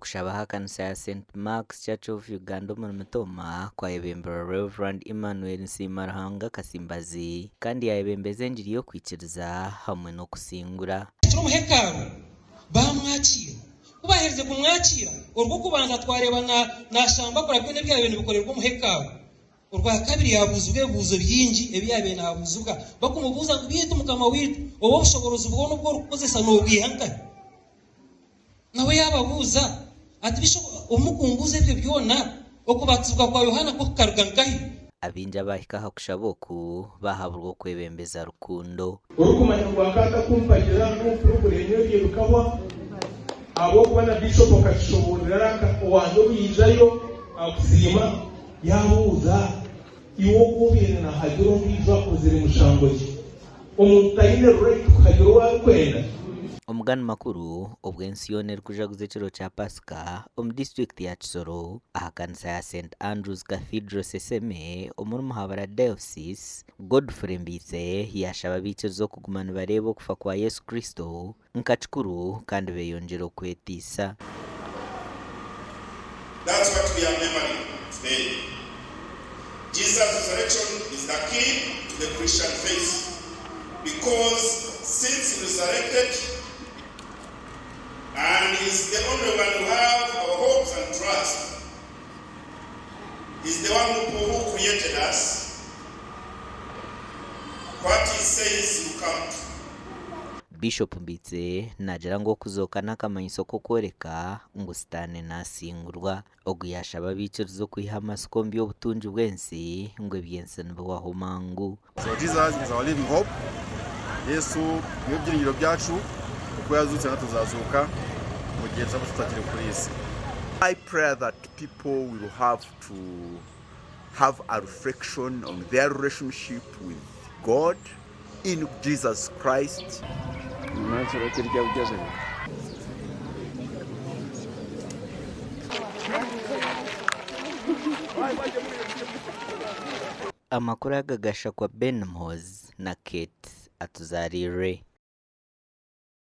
Okushaba aha kanisa ya St Mark's Church of Uganda omuri Mitooma kwayebemberwa Rev. Emmanuel Nsiima Ruhanga Kasimbazi kandi yayebembeza engiri y'okwikiriza hamwe n'okusingura. Turi omu hekalu, baamwakiira. Ku baaherize kumwakiira, orw'okubanza twareeba naashangwa akora byona ebyabaire nibikorerwa omu hekalu. Orwakabiri yaabuuzibwa ebibuuzo bingi ebi yaabaire naabuuzibwa, barikumubuuza ngu, Beitu Mukama waitu, obu obushoboorozi bwona obu orikukozesa noobwiha nkahi? Nawe yaababuuza ati, Beitu obu murikumbuuza ebyo byona, okubatizibwa kwa Yohaana kwo kukaruga nkahi? Abaingi abaahika aha kushaba oku baahaburwa okwebembeza rukundo. Orikumanya ngu akaba atakumpagira ngu purobulemu eryo bikahwa ahabw'okuba na Bishop akakishoboorora owangye obu yaijayo akusiima yaabuuza iwe ogu obaire naahagira ondiijo akozire mushango ki? Omuntu taine right kuhagira ou arikwenda? Omugani makuru, Obwo ensi yoona erikujaguza ekiro kya Pasika omu disiturikiti ya Kisoro aha kanisa ya St Andrews Cathedral Seseme omuri Muhabura Diocese, Godfrey Mbiitse yaashaba abaikiriza okuguma nibareeba okufa kwa Yesu Kristo nka kikuru kandi beeyongyere okweteisa. That's what we are remembering today. Jesus resurrection is the key to the Christian faith because since he resurrected and he's the only one who have our hopes and trust, he's the one who, who created us, what he says will come true. Bishop Mbitse naagira ngu okuzooka n'akamanyiso k'okworeka ngu Sitaane naasingurwa. Ogu yaashaba abaikiriza okwiha amatsiko omu by'obutungi bw'ensi ngu eby'ensi nibihwaho mangu. So Jesus is our living hope. Yesu niwe byiringiro byacu, oku yazuukire natwe tuzazuuka mu gihe tuzaba tutakiri kuri iyi si. I pray that people will have to have a reflection on their relationship with God in Jesus Christ. Amakuru aga gashakwa Ben Muhoozi na Kate Atuzariirwe.